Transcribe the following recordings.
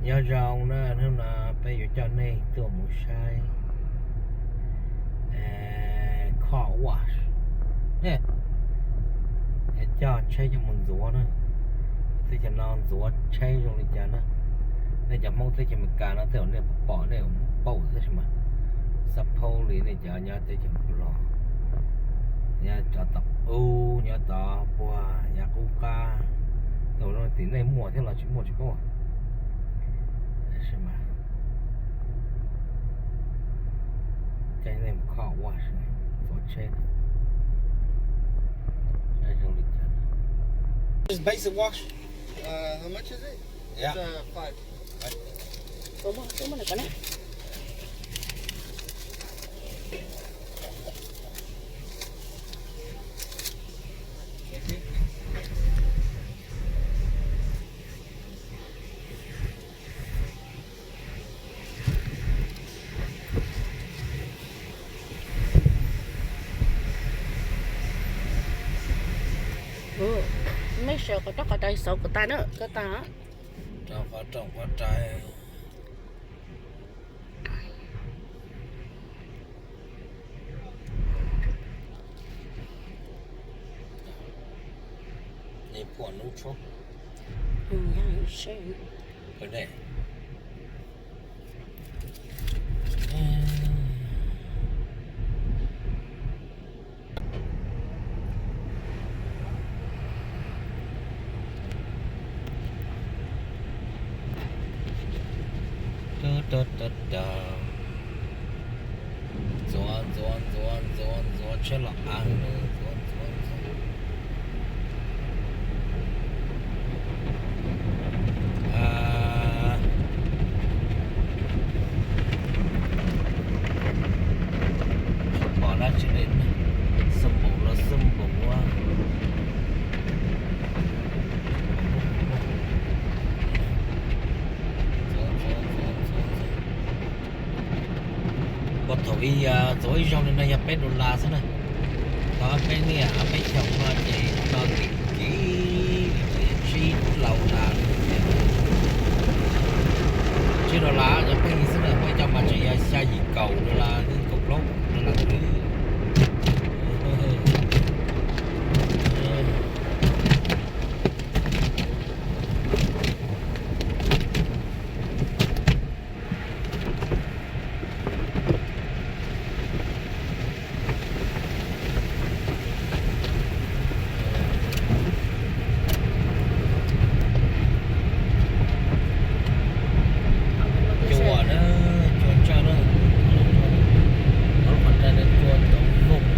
Nyob zoo na, hnub no peb yuav coj nej tuaj mus saib car wash, coj tsheb coj mus ntxuav na. Teb chaws no ntxuav tsheb zoo li cas na. Nej cov Hmoob teb chaws Amelikas no tej zaum nej pom nej paub tab sis mas xab phaub li nej cov nyob teb chaws Nplog, nyob cov tom ub nyob tod puag yav qub qab, tej zaum tim nej muaj thiab los tsis muaj tsis paub. Tab sis mas coj nej mus car wash, ntxuav tsheb zoo li cas. Just basic wash. Uh, how much is it? Yeah. It's, uh, five. Mej sawv qhov rooj qhov rais xauv kuv tas na, koj tas. Rau qhov rooj qhov rais. Ntxuav, ntxuav, ntxuav, ntxuav, ntxuav tsheb los av, ntxuav, ntxuav, ntxuav. Tsis pom dab tsi li, xab npaum los xab npaum. Ua thaum ib ntxuav ib zaug li no yog peb dollar xwb na. Tau peb niaj peb xyoos no ces no tim kiv tsib laus tas, tsib dollar cov pheej xwb na, muaj cov mas tseem yog xya yim kaum dollar, kaum plaub dollar xwb. Cua na, cua ntsawj na, cua, cua, cua, cua, cua, cua, cua, cua,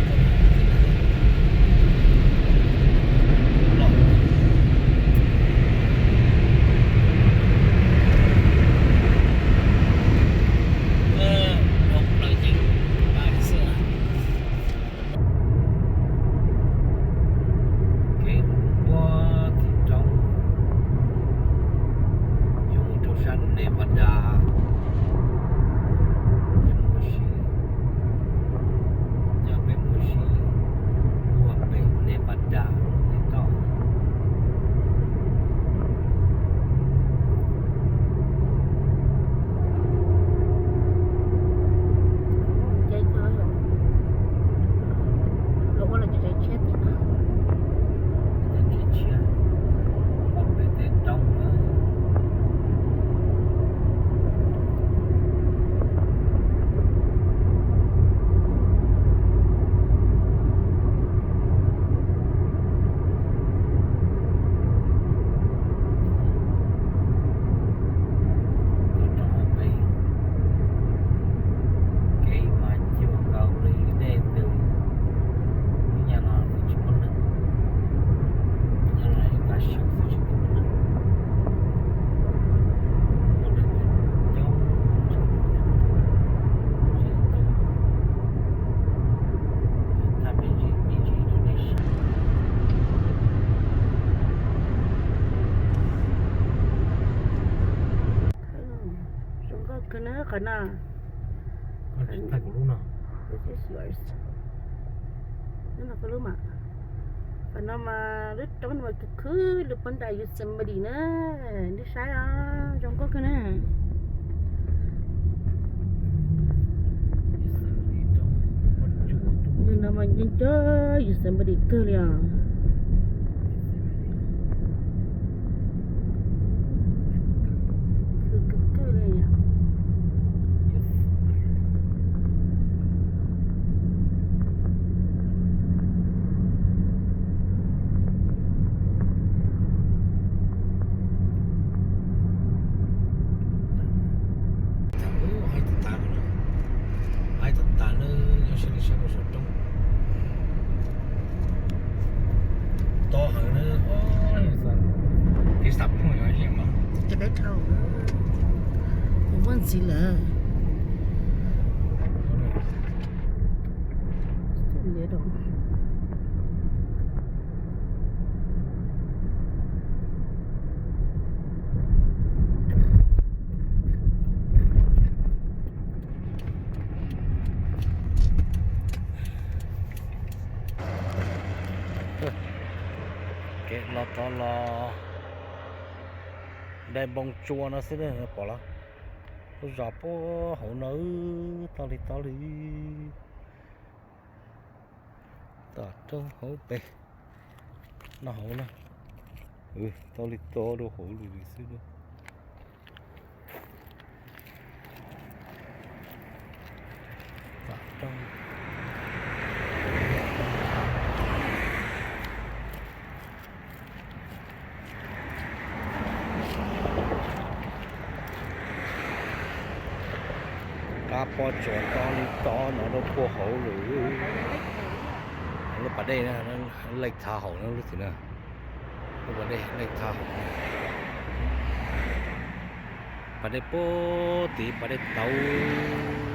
Kev mus puag tim roob yuav mus rau sab Nevada, peb mus ua si, coj peb mus ua si puag pem Nevada tej toj. Los ua los cov tsev tshiab tim no. Cov tsev tshiab, pem tej roob na. Tuaj rau hauv pes, kev mas cuag nkaus li dej ntws, nyaj no twb tsis muaj neeg, nyaj no yog tav su xwb tsis muaj neeg, muaj neeg coob tshaj, tshaj me ntsis me ntsis rau nej saib. Zoo nkauj kawg na qhov no. Thaij kuv lub no. Lub no koj lub mas. Qhov no mas lub roob no mas khwv khwv li puag nram Yosemite na. Nej saib os, zoo nkauj. Koj na, nws no mas yeej cov Yosemite kawg li os. Kawg kawg li. Haib tas tas, haib tas tas na, nyob sab saum roob. To heev na, kev xam phooj ywg mas. Muaj ntxiv lawm. Kev los tod los dai npoo tsua no xwb, pom los lub zos puag hauv no, toj li tod li. Tom roob hauv pem no hauv na, toj li tod rau hauv lwm lwm xwb. Qab pob tsuas toj li tod no rau puag hauv lawm. Lub pas dej, Lake Tahoe na lub tim na. Lub pas dej Lake Tahoe. Pas dej puag tim, pas dej tauv,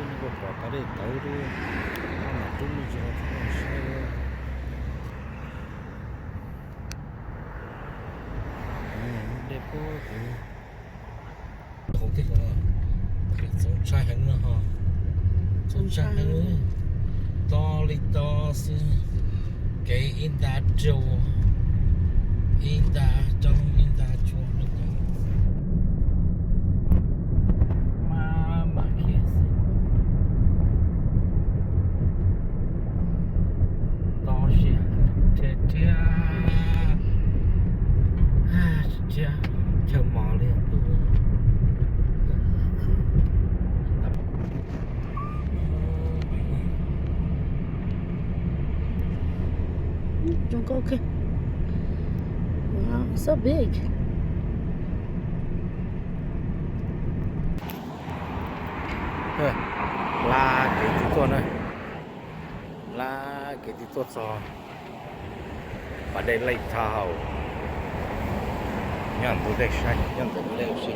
nej puas pom pas dej tauv, tub, tub me ntsis saib. Dej puag tim. Txaus ntshai heev no ho. Txaus ntshai heev. Toj li tod xwb. Kev ib nta rau, ib nta roob ib nta tsua no. Maj mam khiav xwb. To siab, rhiab, rhiab, chaw mos li ntuj. Trông ok. Wow, so big. Lab kev tiv tuaj na. Lab kev tiv tuaj txog pas dej Lake Tahoe. Nyob ntawm dej saib, nyob ntawm dej ua si.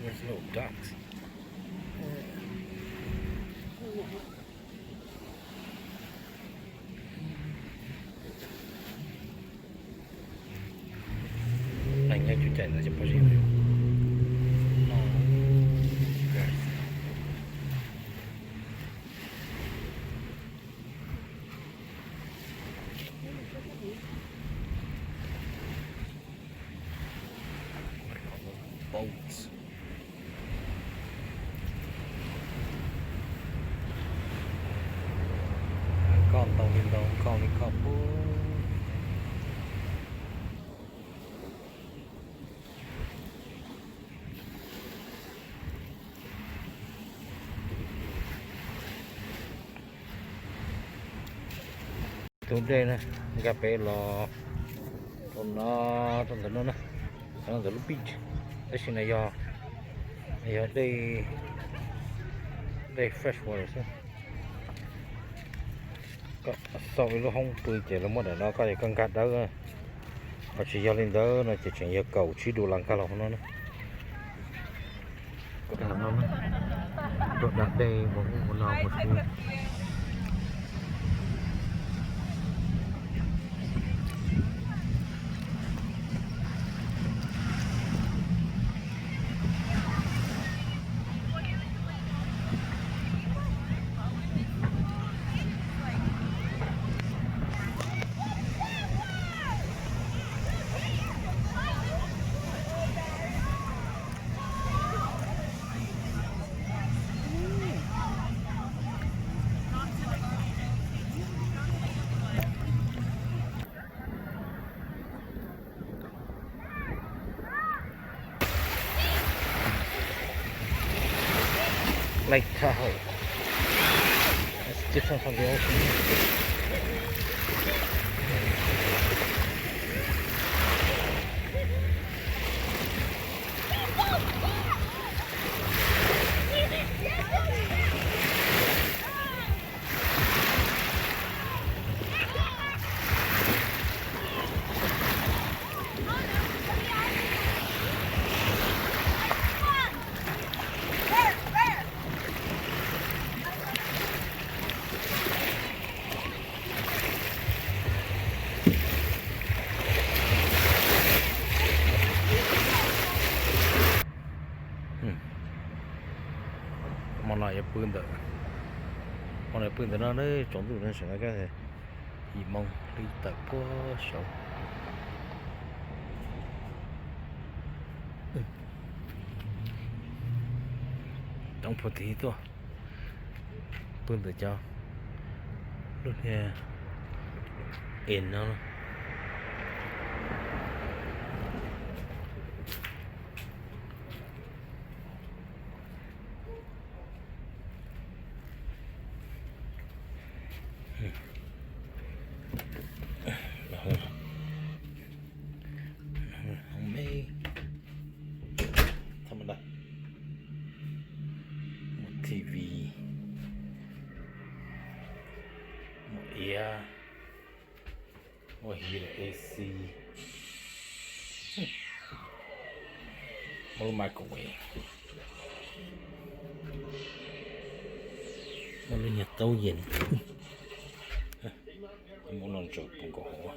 There's little ducks. Neeg nyob cov cai ntawd ces pob zeb no. Boats. Nkauj ntau li ntau, nkauj li nkauj puag. Tus dej na, nkag pem los rau no, rau ntawm no na, ntawm lub beach, tab sis no yog, yog dej, dej fresh water xwb. Koj xauj ib lub hoob pw ces lawv muab daim no koj, koj nkag dawb. Ho tsis yog li ntawd no ces tseem yog kaum tsib dollar nkag los hauv no na. Nkag no na, tuaj da dej mus ub mus no mus si. Lake Tahoe. It's different from the ocean. Hmo no yuav pw ntawm, hmo no pw ntawm no, tsaus ntuj no, sawv no kab yim moo hli tawm puag saud. Roob puag tim tuaj, pw ntawm cov lub niag inn no. Hoob me, thaj ma da, muaj T V, muaj iav, muaj heater, A C, muaj lub microwave, muaj lub nyuag taub yees, muaj lub ntsaws pus nkaus hauv.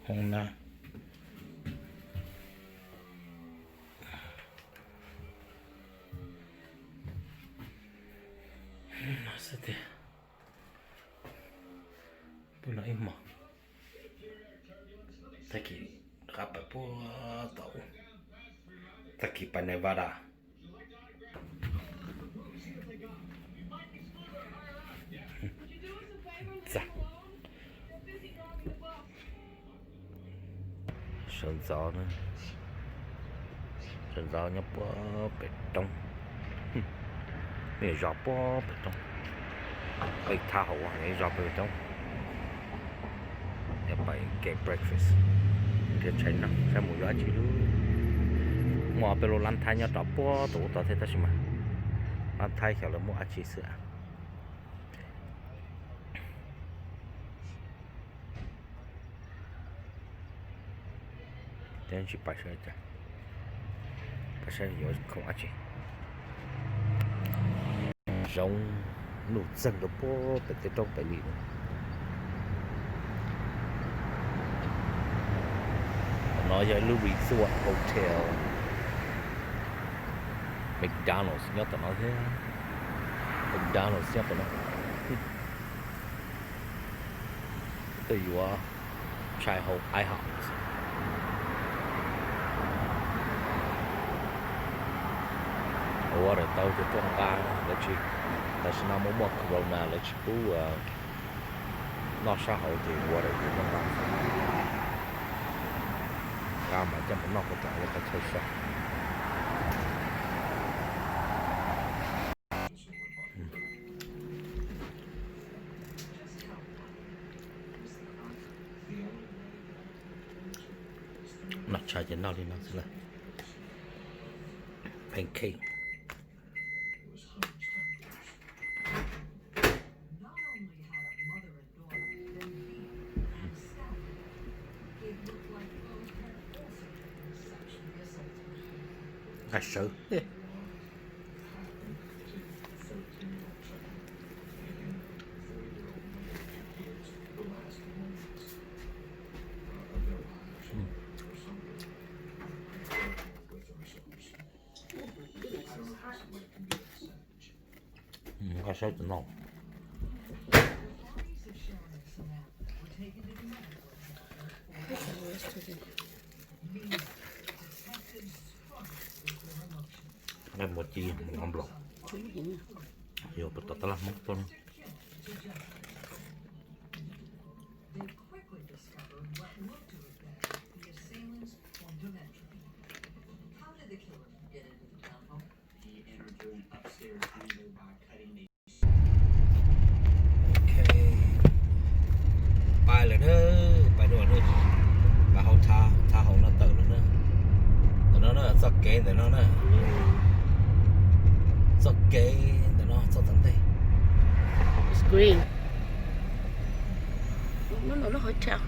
Hoob nab. No xwb tiag, pw no ib hmos, tag kis rov qab pais puag tom, tag kis pais Nevada. Sawv ntxov, sawv ntxov nyob puag pem roob, nej zov puag pem roob, qi thaj hauv zov pem roob. Yog pais get breakfast, nrhiav tshais no saib mus yuav dab tsi lub. Muaj peb lub lab thaib nyob rov puag tus ub tod thiab tab sis mas lab thaib xyov lawv muaj dab tsi xwb. Tsis pais saib, pais saib yuav khoom dab tsi. Zoov, nuj txeeg rau puag pem tej roob pem li no. No yog ib lub resort hotel, McDonald's nyob tom no thiab, McDonald's nyob tom no. Twb yuav tshais hauv IHOP. Ua daim tau ces tuaj nqa, lawv tsis, tam sim no muaj muaj corona lawv tsis pub noj sab hauv ces ua daim ces tuaj nqa, nqa mas coj mus noj puag tom qhov chaw sab. Noj tshais ces noj li no xwb lawm. Pancake. Nqaij sawv. Nqaij sawv tus no. Nqaij muaj ci mus nqa nplaum, yuav puas tom tab laj Hmoob tuaj no. No txoj kev ntawm no na. Txoj kev ntawm no txoj tom ntej. Green. Lub hotel.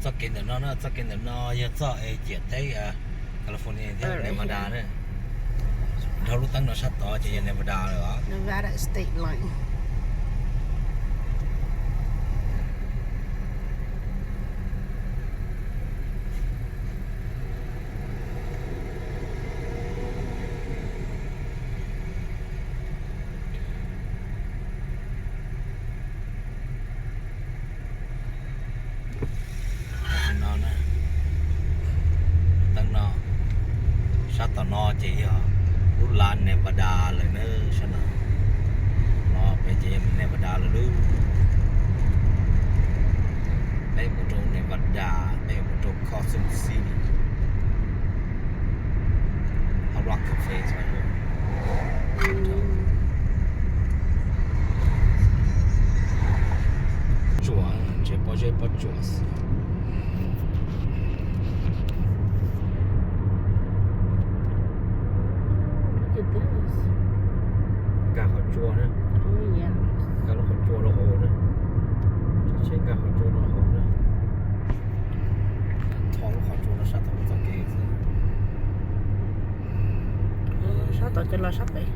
Txoj kev ntawm no na, txoj kev ntawm no yog txoj es ciam teb California thiab Nevada na. Dhau lub teeb no sab tod ces yog Nevada lawm os. Nevada State Line. No na, teeb no, sab tom no ces yog lub lav Nevada lawm na, sab no. No pem ces yog Nevada lawm lub. Peb mus rau Nevada, peb mus rau Carson City. Hard Rock Cafe. Tsuas, tsev pob zeb pob tsuas xwb. Nkag qhov tsua na. Nkag lub qhov tsua rau hauv na. Tso tsheb nkag qhov tsua rau hauv na. Tho lub qhov tsua rau sab tom txoj kev xwb. Sab tom ces los sab pem.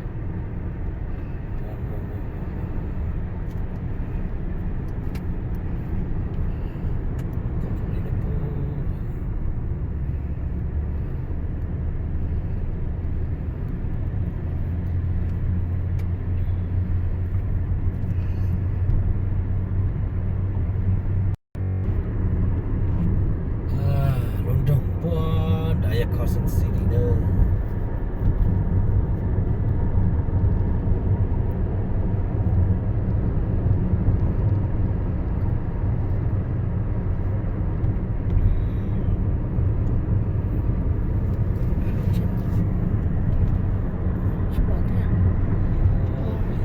Lub nroog puag nrad yog Carson City na.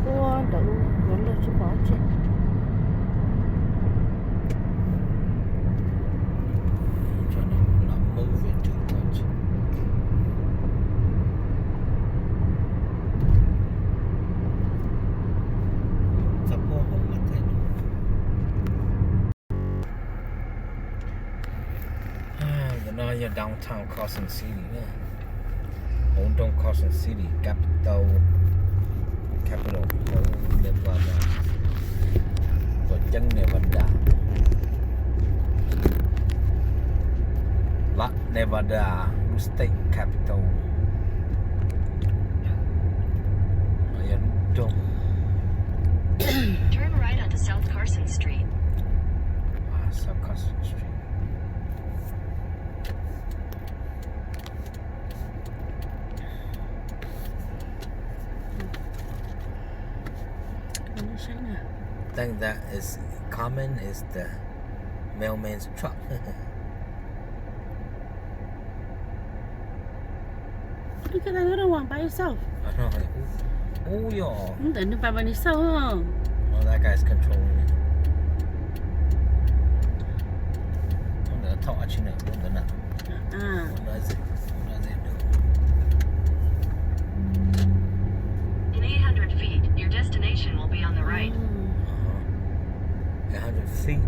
Ua ntawd los tsis pom tsev. Ntawm no yog downtown Carson City na, hauv nroog Carson City, capital, capital hauv Nevada, tuam ceeb Nevada, Las Nevada, lub state capital. Yog lub nroog. Turn right onto South Carson Street. South Carson Street. Thing that is common is the mailman's truck. Look at that little one by itself. I know, like, oh, oh, yeah. Ntawm nws by itself. Oh, that guy's controlling it. Ntawm thauj dab tsi na, ntawm na. Ah. What does it, what does it do? In eight hundred feet, your destination will be on the right. Eight hundred feet.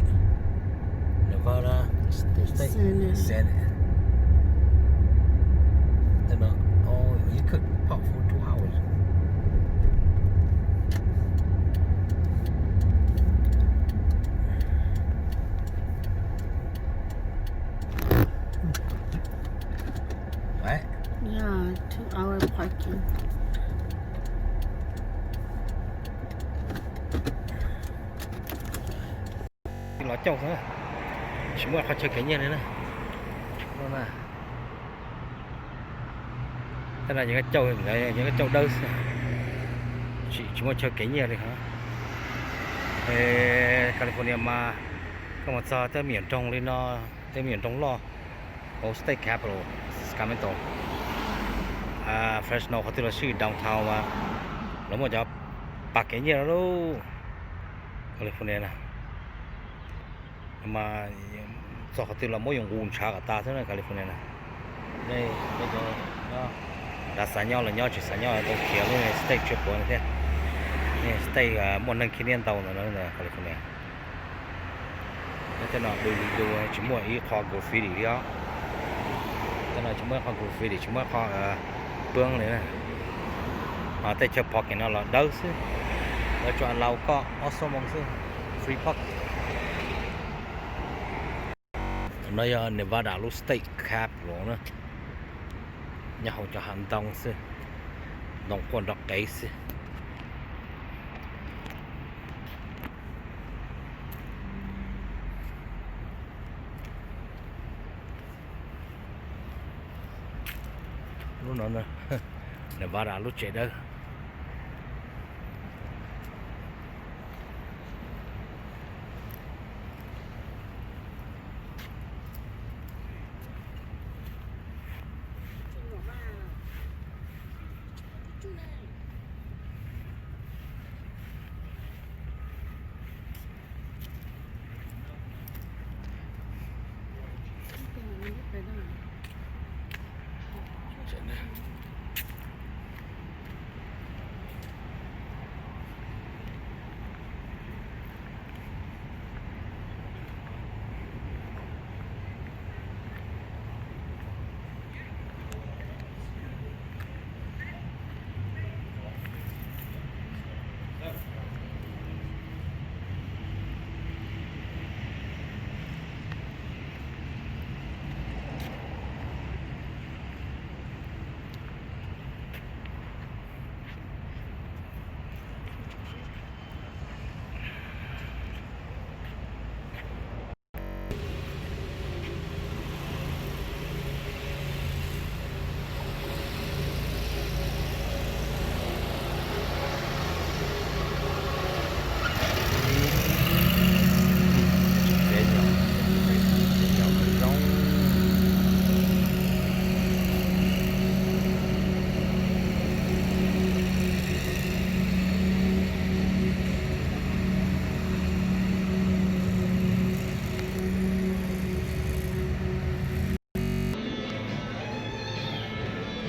Nevada State Senate. Senate. Then, uh, oh, you could park for two hours. Right? Yeah, two hour parking. Los cauj xwb, tsis muaj qhov chaw kev nyiaj li na. Tej no yog koj cauj, yog koj cauj dawb xwb, tsis muaj chaw kev nyiaj li. California mas koj mus txog tej me nyuam nroog li no, tej me nyuam nroog loj hauv state capital, Sacramento, Fresno, qhov twg los xij, downtown mas Lawv muaj cov pas kev nyiaj no lub California na, mas txog qhov twg los muab yus nqus ntshav kom tas xwb na California na. Nej, nej cov nyob, xav nyob los nyob, tsis xav nyob tau khiav lub state tsis puav thiab. State muaj neeg khib niab ntau ntawd na California. Tej no du li du, tsis muaj ib qho graffiti li os. Tej no tsis muaj ib qho graffiti, tsis muaj ib qho poob li na. Ho tej chaw parking no los dawb xwb, lawv tsuas allow koj ob xuab moos xwb, free parking. No yog Nevada lub state capitol na, nyob hauv cov hav ntoo xwb, ntoo quaj nrov qev xwb. Lub no Nevada lub tsev dawb.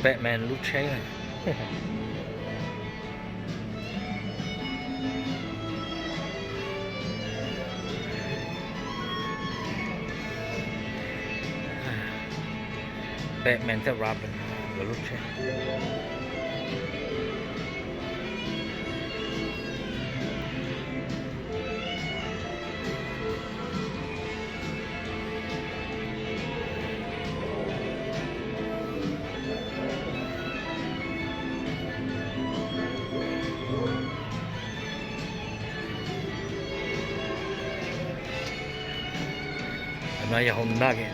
Batman lub tsheb. Batman thiab Robin nkawd lub tsheb. No yog hauv Nugget.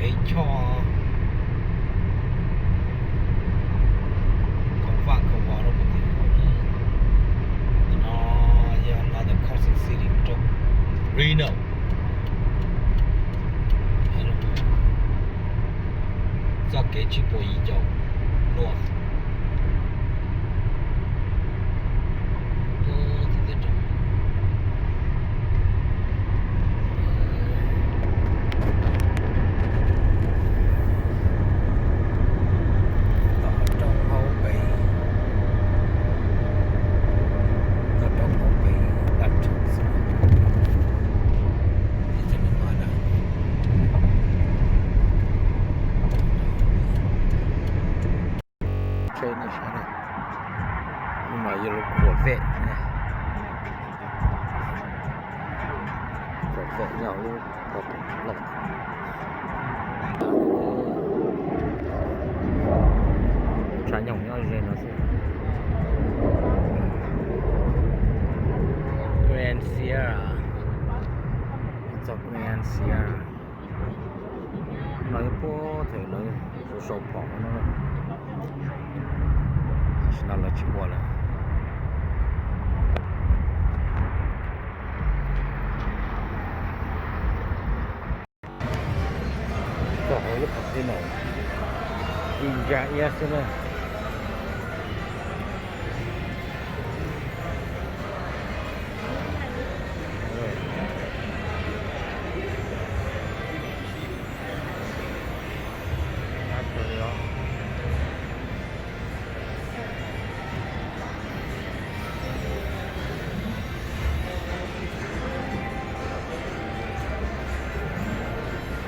Peb choj khoom vaj khoom vos rau puag tim no, yog los ntawm Carson City rau Reno. Txoj kev tsib puas yim caum nua. Tom roob hauv pes, tom roob hauv pes dab tsi xwb. Ib txhia neeg mas dab. Txawm yog lub pov pem loj. Tshav nyoog nyob ze no xwb. Grand Sierra. Txog Grand Sierra no, puag thaum lawv sau sau phom no, tam sim no lawv tsis ua lawm. Txog hauv lub casino, ib ntsa iab xwb na.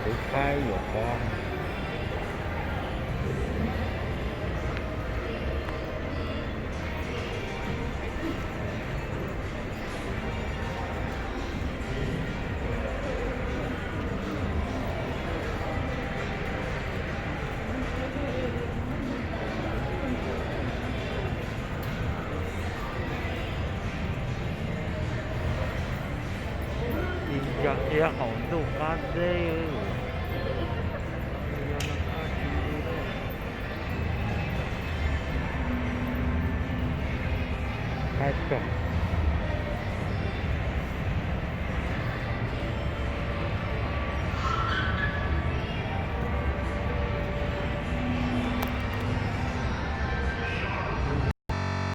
Kuv qaib yuav pov. Ib ntsa iab hauv ntuj qab zeb. Qaib kawg.